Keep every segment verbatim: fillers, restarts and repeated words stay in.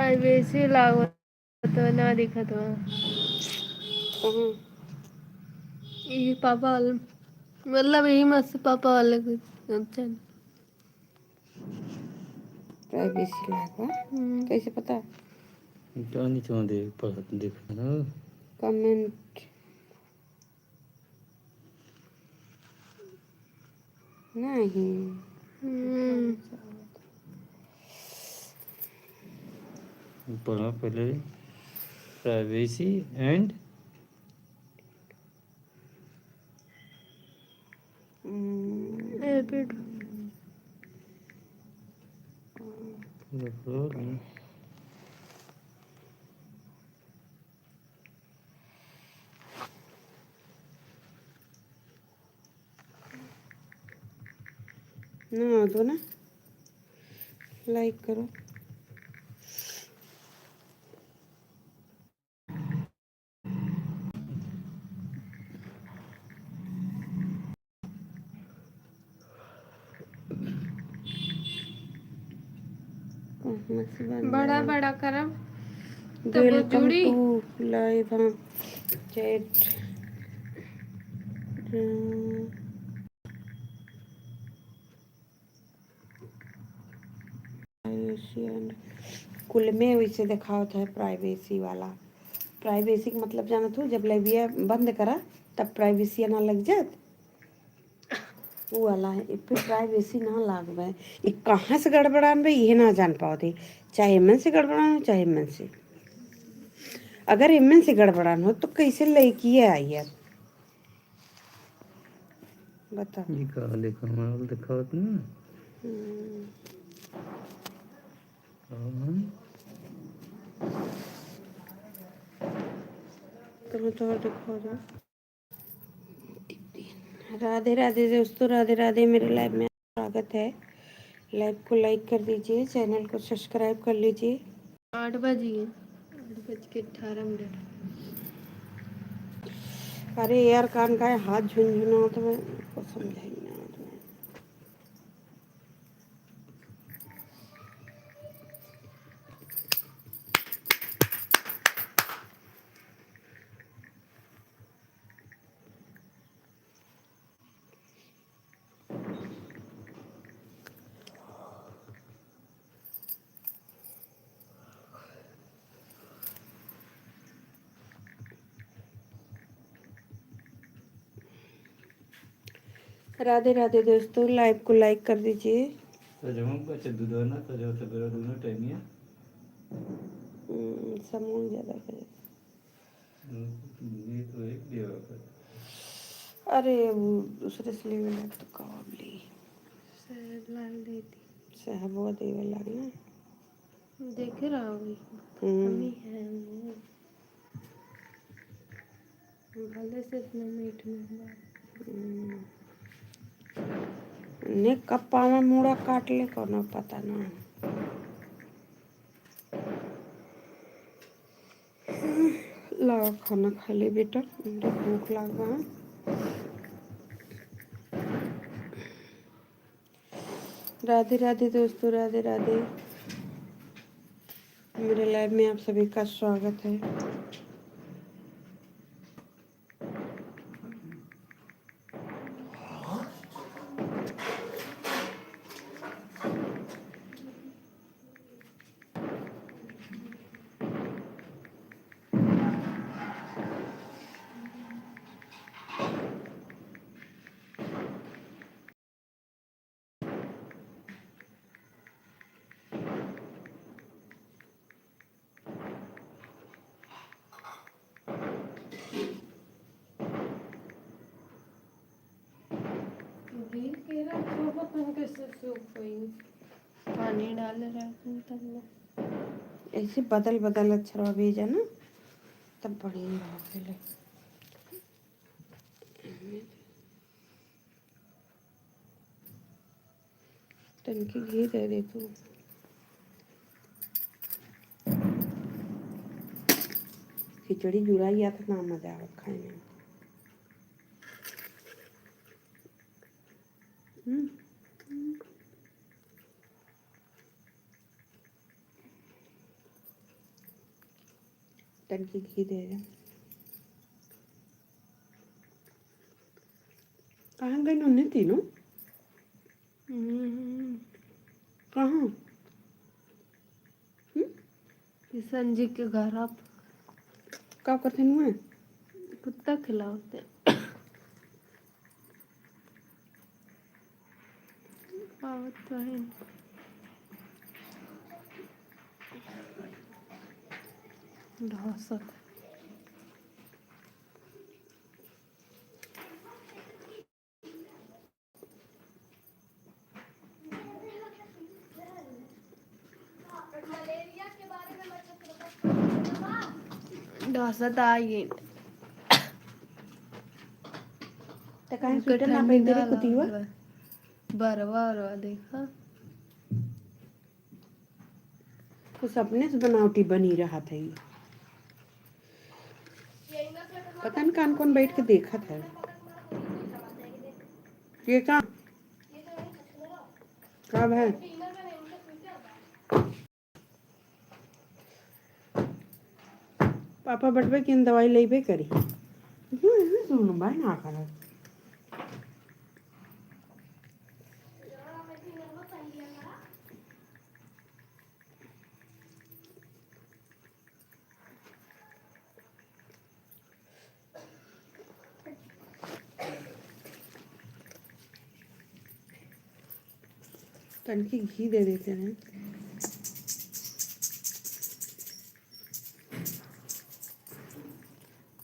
प्राइवेसी लागत बा, ना दिखत बा। कहाँ? ई पापा वाला, मतलब, यही में से पापा वाले के चैनल। प्राइवेसी लागत बा। हम्म। कैसे पता? जानी तो दे, पढ़त देख ना। कमेंट। नहीं। हम्म। पढ़ो पहले। Privacy and हम्म। एपिड। ना दो ना, लाइक करो। कहाँ से बन बड़ा गया? बड़ा करब, तब वो Welcome जुड़ी। To live, हाँ, chat। हम्म। Privacy and कुल में वैसे देखावत है प्राइवेसी वाला। प्राइवेसी के मतलब जानत हो, जब लाइविया बंद करा तब प्राइवेसी ना लग जात, वो वाला है। इस पे प्राइवेसी ना लागबे। ई कहाँ से गड़बड़ान बे, इहे ना जान पावत है। चाहे एमन से गड़बड़ान हो, चाहे एमन से। अगर एमन से गड़बड़ान हो तो कैसे लड़की आई है? बता। ये का देखा, हमारा वाला देखावत ना। हम्म। और हम? तुम्हें तो और दिखा दो। राधे राधे दोस्तों, राधे राधे। मेरे लाइव में स्वागत है। लाइव को लाइक कर दीजिए, चैनल को सब्सक्राइब कर लीजिए। आठ बज गए, आठ बज के अठारह मिनट। अरे यार, कान का हाथ झुनझुनात बा, कुछ समझाई ना आवत बा। राधे राधे दोस्तों, लाइव को लाइक कर दीजिए। तो जब हम बच्चे दूध ना, तो जब सवेरे दोनों टाइम ये। हम्म, समूह ज्यादा कर। हम्म, ये तो एक देवा का। अरे, वो दूसरे से लेवे लाग तो का अब ली? साहेब लाल दे दी। साहब वो देवे लाग ना। देखे रहो, हम्म। कमी है वो। भले से इतना मीठ में हुआ। हम्म। ने कब पावन मूड़ा काट ले, कोनो पता ना है। लावा खाना खा ले बेटा, हमरे भूख लाग बा। राधे राधे दोस्तों, राधे राधे। मेरे लाइव में आप सभी का स्वागत है। दिल के रखो, पता नहीं कैसे सूख गई। पानी डाले रहते हैं तब लोग। ऐसे बदल बदल अक्षरवा भेजा ना, तब बढ़िया रहा पहले। तनकी घी दे दे तू। खिचड़ी जुड़ाई या तो ना मजा आवत खाए में। हम्म। तनकी घी दे दे। कहाँ गई नन्हे तीनों? हम्म। कहाँ? हम्म? किशन जी के घर आप का करते हुए? कुत्ता खिलावते। आवत तो है। ढासत। ढासत आ गई। त काहे उनके स्वेटर ना ठंडी पहनते रे ना कुतिया? लागल बा। बरवा, बरवा देखा। कुछ अपने से बनावटी बनी रहत है। पता न कान कौन बैठ के देखत है। ये का? का भाई? पापा बटबे किन दवाई लेबे करी। हम्म, हम्म, सुन भाई ना कर। तनकी घी दे देते हैं।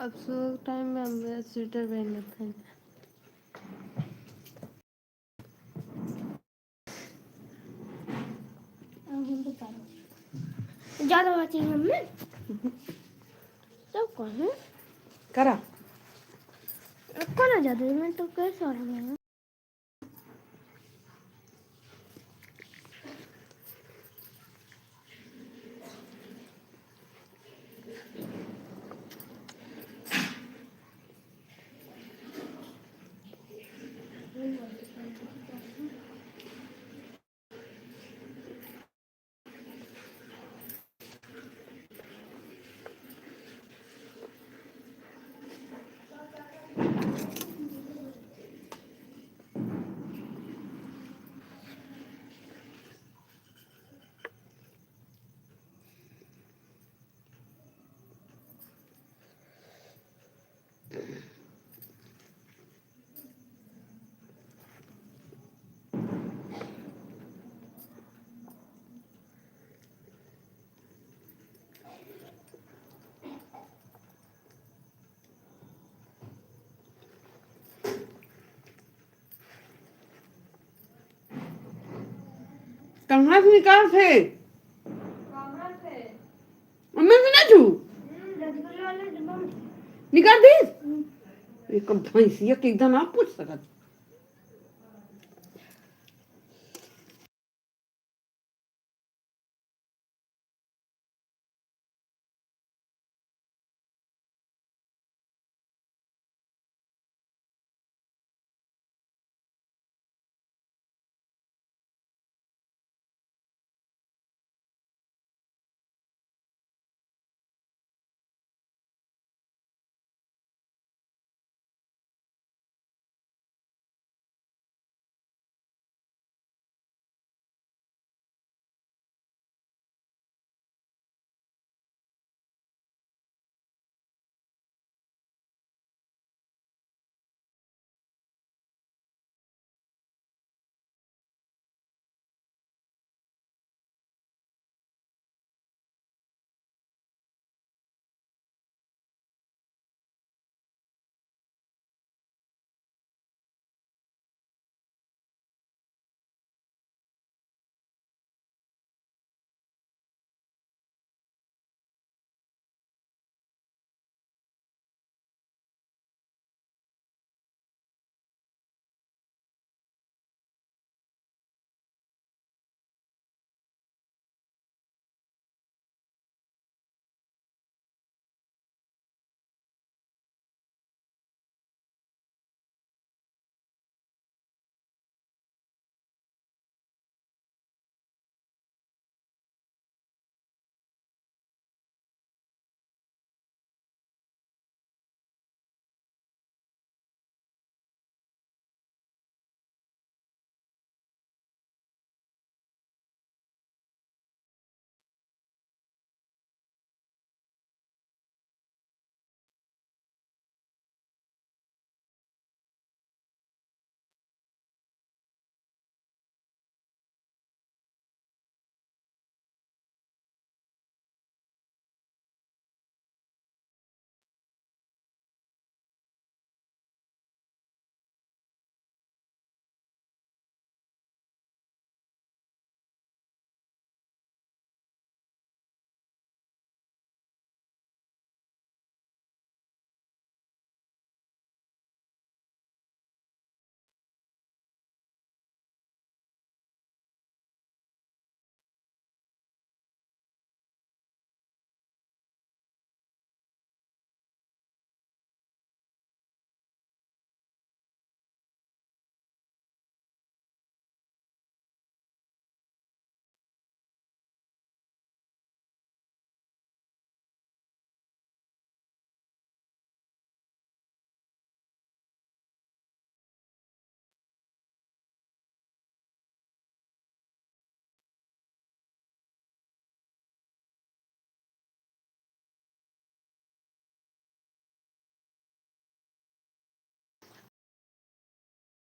अब सो टाइम में हम स्वेटर पहन लेते हैं। ज्यादा बात नहीं हमें। तो कौन है? करा। करा ज्यादा, मैं तो कैसे हो रहा है? कहाँ से निकाल थे? कहाँ से? अम्मा से ना छू। हम्म, रसगुल्ला वाला डब्बा में। निकाल दी। हम्म। एक भैंसिया के एकदम ना पूछ सकत।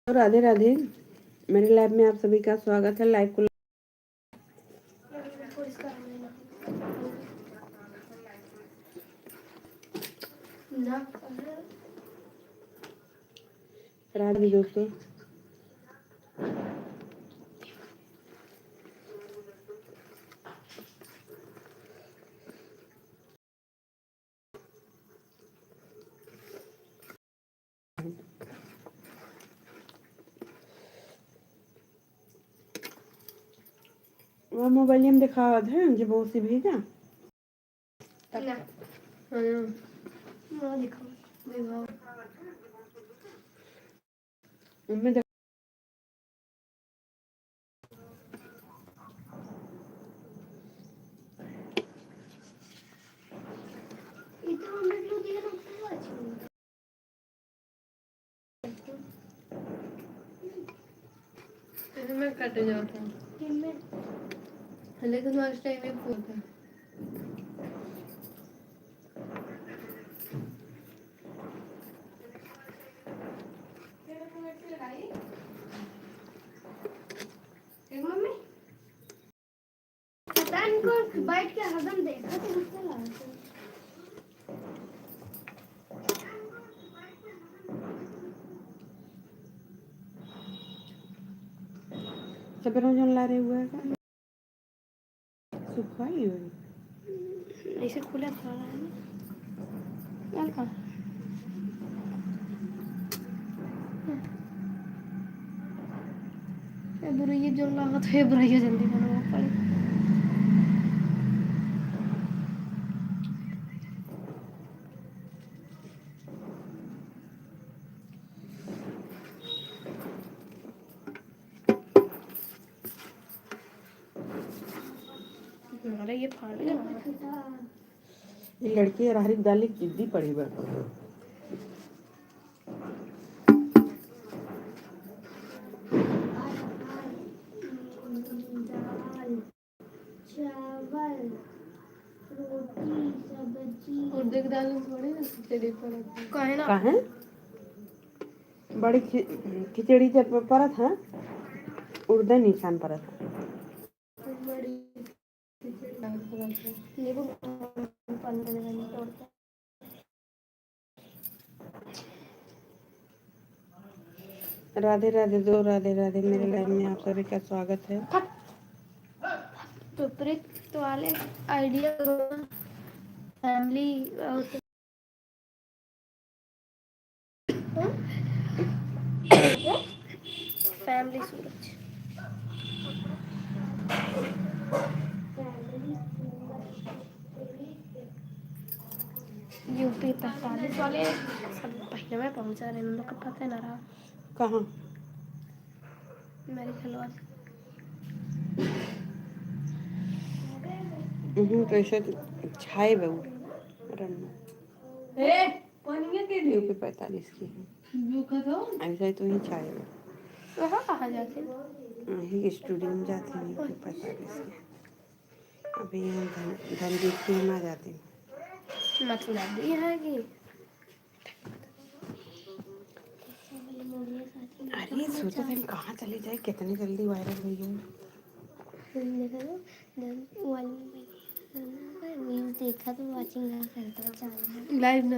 राधे राधे, मेरे लाइव में आप सभी का स्वागत है। लाइव को राधे दोस्तों। वो मोबाइल में दिखावत है जे बहुत सी भेजा। ना। हाँ। ना दिखाओ। दिखाओ। उनमें देख- इसमें कट जाता है। लेकिन उस टाइम में फूलता है। पता नहीं कौन बैठ के हरदम देखत है, मुझसे लड़ाई करता है। सवेरे जौन ला रहे हुआ है का? सुखवाई हुई। ऐसे खुला थोड़ा है ना। और का? ए बुरैया जो लागत है, बुरैया जल्दी बनावा पड़े। अरे, ये फाड़ गया। ये लड़की अरहरी की दाल की जिद्दी पड़ी बा। दाल, चावल, रोटी, सब्जी। उड़द की दाल में थोड़ी ना खिचड़ी पड़त है। काहे ना? काहे? बड़ी खि-, खिचड़ी जब परत है, उड़द निशान परत है। बड़ी खिचड़ी परत है। नींबू पानी देवे तोड़ के। राधे राधे दो, राधे राधे, मेरे लाइव में आप सभी का स्वागत है। तो प्रीत वाले आइडिया फैमिली और फैमिली सूरज। यूपी पैंतालीस वाले सब पहले में पहुंचा रहे, उन लोग का पता ही ना रहा। कहाँ? मेरे खिलवाड़। हम्म, तो ऐसे तो छाए बा उ रन में। ए, पानिया के लिए। यूपी पैंतालीस की है। जो कथो? ऐसा ही तो ही छाए बा। वहाँ कहाँ जाते हैं? वही स्टूडियो में जाते हैं, यूपी पैंतालीस के। अभी यहाँ धन-, धनदीप के यहाँ ना जाते हैं। मतलब यहाँ है कि अरे, सोचा था कि कहाँ चली जाए, कितनी जल्दी वायरल हुई है। देखो ना, वन मिलियन व्यूज देखा तो वाचिंग ना करता, चालू है। लाइव ना।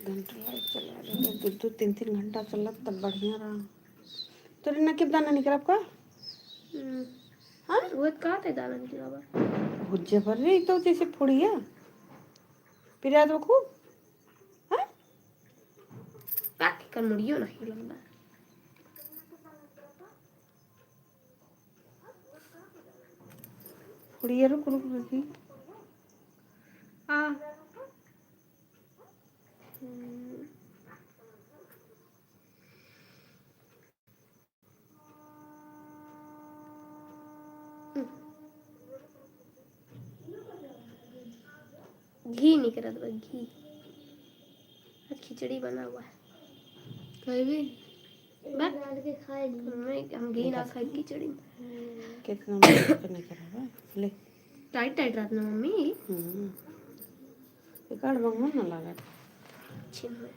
घंटा लाइट चला रहे, दो दो तीन तीन घंटा चलत तब बढ़िया रहा। तोरे ना के दाना निकला आपका? हम्म। हाँ? वो का ते दाना निकला बा? भुज्जे भर रही तो जैसे फुड़िया। पिरात बा खूब? हाँ? बाकी कर मुड़ियो नहीं लगता। फुड़िया रुक, रुक, रुक। हाँ। हम्म। घी निकलत बा, घी। आज खिचड़ी बना हुआ है। कभी? बा? डाल के खाए नहीं। मैं, हम घी ना खाए खिचड़ी में। कितना मस्त निकला बा। ले। टाइट टाइट रहत ना मम्मी। हम्म। एकर बंगवा ना लागत। छिन में।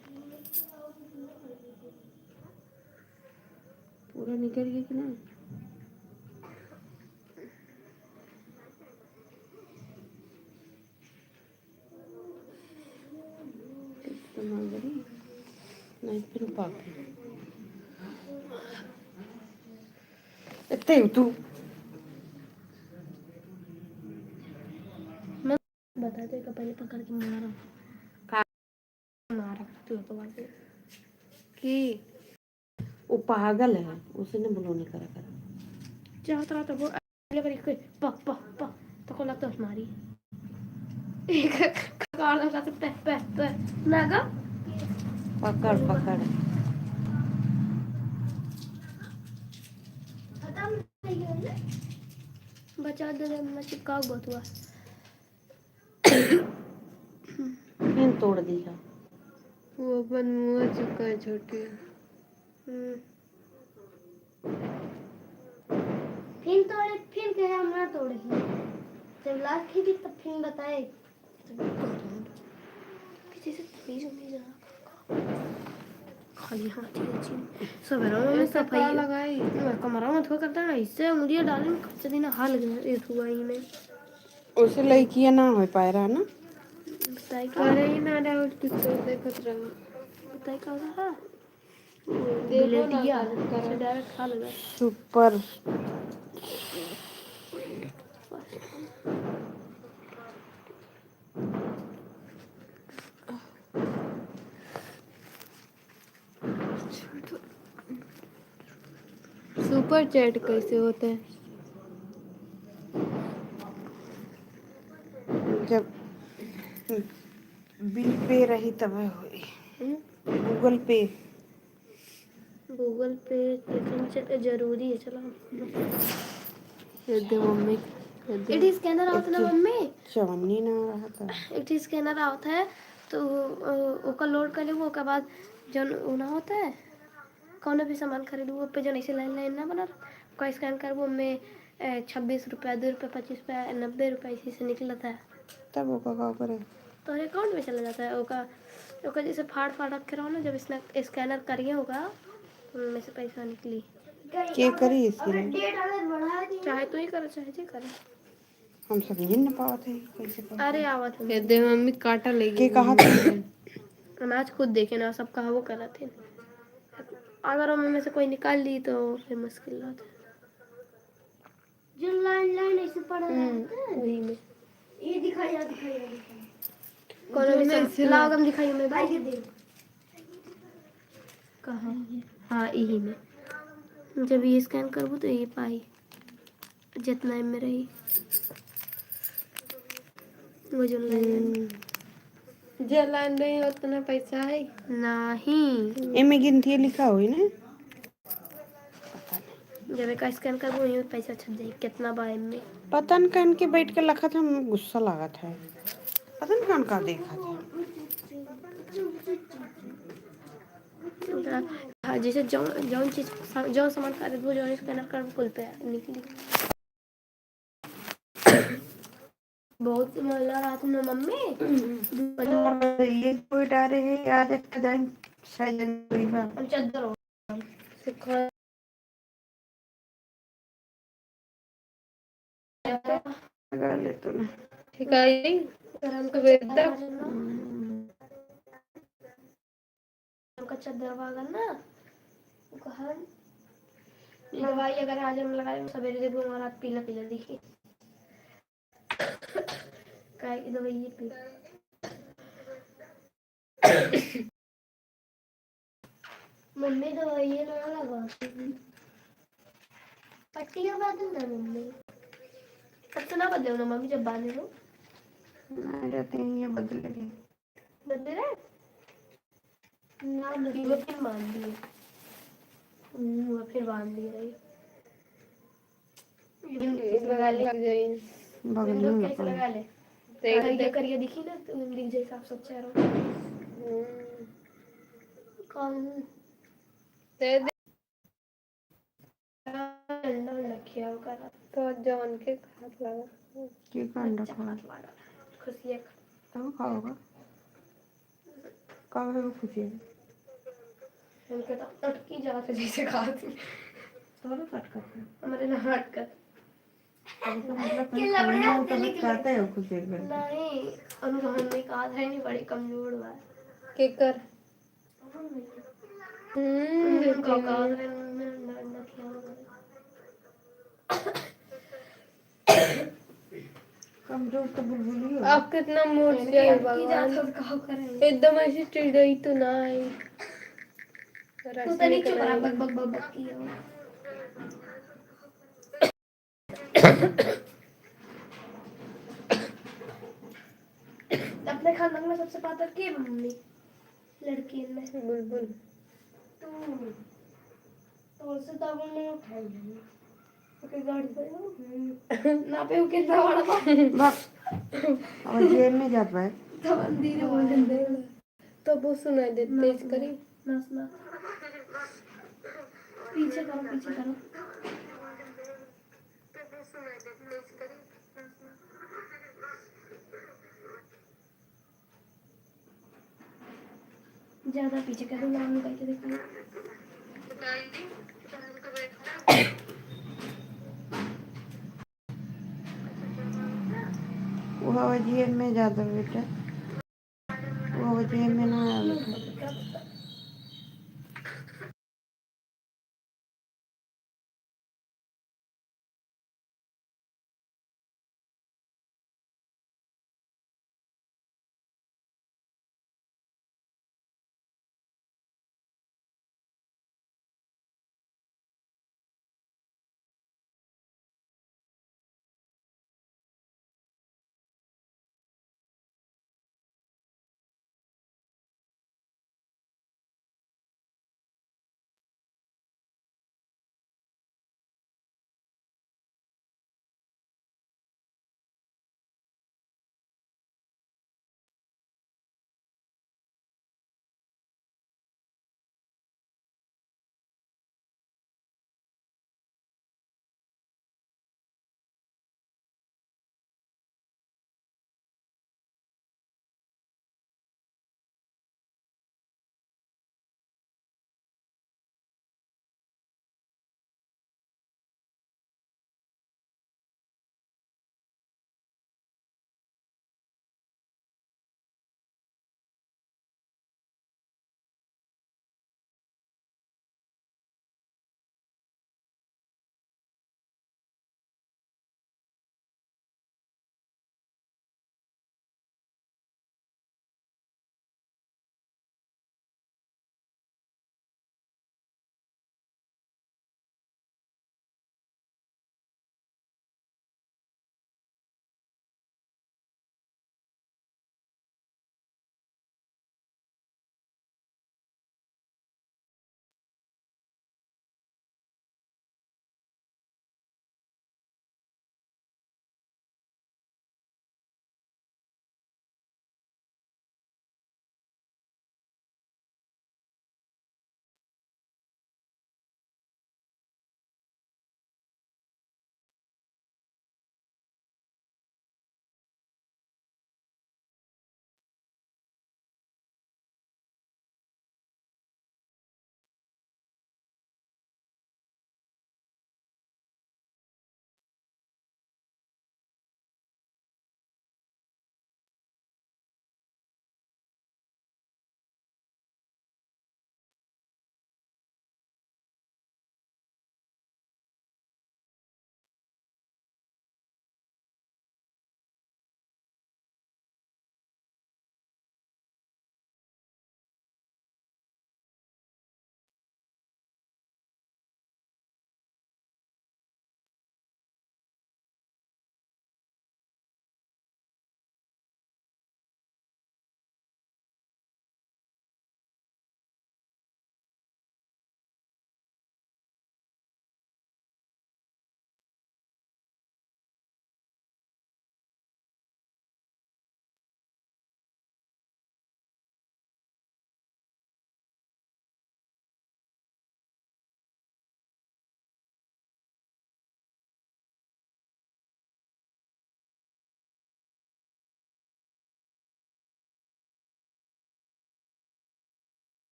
पूरा निकल गया कि ना? तो मांगरी, नहीं फिर पापी। इतने तू। बता दे का पहले पकड़ के मारा। का? मारा तू तो बात है। कि वो पागल है, उसे नहीं बोलो, नहीं करा करा। चाहत रहा तो वो अगले बार एक प, प, प, तो को लगता है मारी। एक कार लगा तो पे, पे, पे, ना गा। पकड़, पकड़। बचा दे, मैं चिपका बहुत हुआ। फिर तोड़ दी का? वो अपन मुंह चुका है छोटी। हम्म। फिर तोड़े, फिर कहे हम ना तोड़े। जब लास्ट की थी तब फिर बताए। किसी से तमीज उमीज ना। खाली हाथ ही अच्छी। सवेरा में ऐसा सफाई का लगाई? कमरा में धो करता है, इससे उंगलियां डालें, कच्चे दिन हाल गए, ये हुआ ही नहीं। उसे लइकिया ना हो पाए रहा ना। बताई का? अरे ही ना रहा, कुछ तो देखत रहा। बताई का रहा? देखो ना, बिलेटिया। डायरेक्ट खा लेगा। सुपर। सुपर चैट कैसे होता है? जब बिल पे रही तब होई। हम्म? गूगल पे। गूगल पे लेकिन च-, जरूरी है, चलो। ये दे मम्मी, ये दे। एक ठे स्कैनर आवत ना मम्मी? चवन्नी ना रहा था। एक ठे स्कैनर आवत है, तो, अ, ओकर लोड कर लेबो, ओकर बाद जौन उ ना होता है, कौनो भी सामान खरीदबो, ओपे जौन ऐसे लाइन लाइन ना बनल, ओका स्कैन करबो, ओमे, अ, छब्बीस रुपया, दो रुपया, पच्चीस रुपया, नब्बे रुपया ऐसे ऐसे निकलत है। तब ओका का करे? तोहरे अकाउंट में चला जाता है, ओका, ओका जैसे फाड़ फाड़ रखे रहो ना, जब इसने स्कैनर करिए होगा, तो उनमें से पैसा निकली। के करी स्कैनर? चाहे तू ही करो, चाहे जे करे। हम सब गिन न पावत है, कैसे करत अरे है? आवत है। ये दे मम्मी काटा ले के गई। कहा था? अनाज खुद देखे ना, सब कहा वो करत है। अगर हम में से कोई निकाल ली तो फिर मुश्किल बात है। जो लाइन लाइन ऐसे पड़ा हम्म, रहता है। वही में। ये दिखाइए, दिखाइए, दिखाइए। कौन जो ऐसा? नहीं सिला। लाओ, हम दिखाइए, मैं भाई भाई। के दे। कहाँ? हाँ, यही में। जब ये स्कैन करबो तो ये पाई, जितना एमे रही, वो जो लाइन। हम्म। जे लाइन रही, उतना पैसा है? नहीं। एमे गिनती लिखा होई ना? जब एका स्कैन करबो, वहीं में पैसा छप जाई, कितना बा एमे। पता न कान के बैठ के लखत, हम गुस्सा लागत है। पता न कान का देखत है। हाँ, जैसे जौन, जौन चीज, जौन सामान खरीदबो, जौन स्कैनर करबो, कुल पे निकली। बहुत मैला रात में मम्मी। ये कोई डारे है, आज एक जान शायद कोई बा। हम चद्दर हो। लगा ले तूने। ठीक है, गरम कर देता। हम्म। चद्दर वागल ना, वो कहन, दवाई अगर आज हम लगाए, सवेरे देखबो, हमारा हाथ पीला पीला दिखी। काहे की दवाई ये पी? मम्मी दवाई ना लगा, पट्टियाँ बांध ना मम्मी। अब तो ना बदले हो ना मम्मी, जब बांधे हो। ना, रहते हैं, ये बदले गए। बदले रहे? ना बदले। वो फिर बांध दिए। हम्म, वो फिर बांध दिए रही। ये लगा ले। लग जाई। बगल विंडो में कैसे अपन। लगा ले? देख, करिया, देख। करिया दिखी ना, तो दिख जाए साफ साफ चेहरा। हम्म। कौन? दे दे। अंडा उंडा खियाओ करा। तो जौन के खात लगा। के का अंडा अच्छा खाओ? खात लगा। खुशिया खा। तब खाओगा? का है वो खुशिया? हमके तो अटकी जात है जैसे खात है। तोरे का अटकत है? हमारे ना अटकत। अब तो मतलब के कहीं लबड़ा खाना हो तो खाते हो खुशी के घर। नहीं, अनुमान नहीं कहा था, नहीं बड़ी कमजोर बा। केकर? हम्म, हम्म, का, का, देखिए। कमजोर तो बुलबुली हो। आप कितना मोट से है भगवान। एकदम ऐसी चिड़ई तो ना आई। तू तनी चुप रहा, बक, बक, बक, बक की हो। अपने खानदान में सबसे पातर के बा मम्मी? लड़कियन में। बुलबुल। तू। तो उसे तो अब मैं उठाई नहीं। ओके, गाड़ी पे हो। हम्म। ना पे ओके ना वाला बा। बक। अब जेब में जात बा। तो धीरे बोल दे। तब वो सुनाई दे, ना, तेज ना, करी। ना, ना। पीछे करो, पीछे करो। ज्यादा पीछे करो, नाम निकाल के देखो। वो हवा जी में ज्यादा बेटा। वो जेब में ना आवे।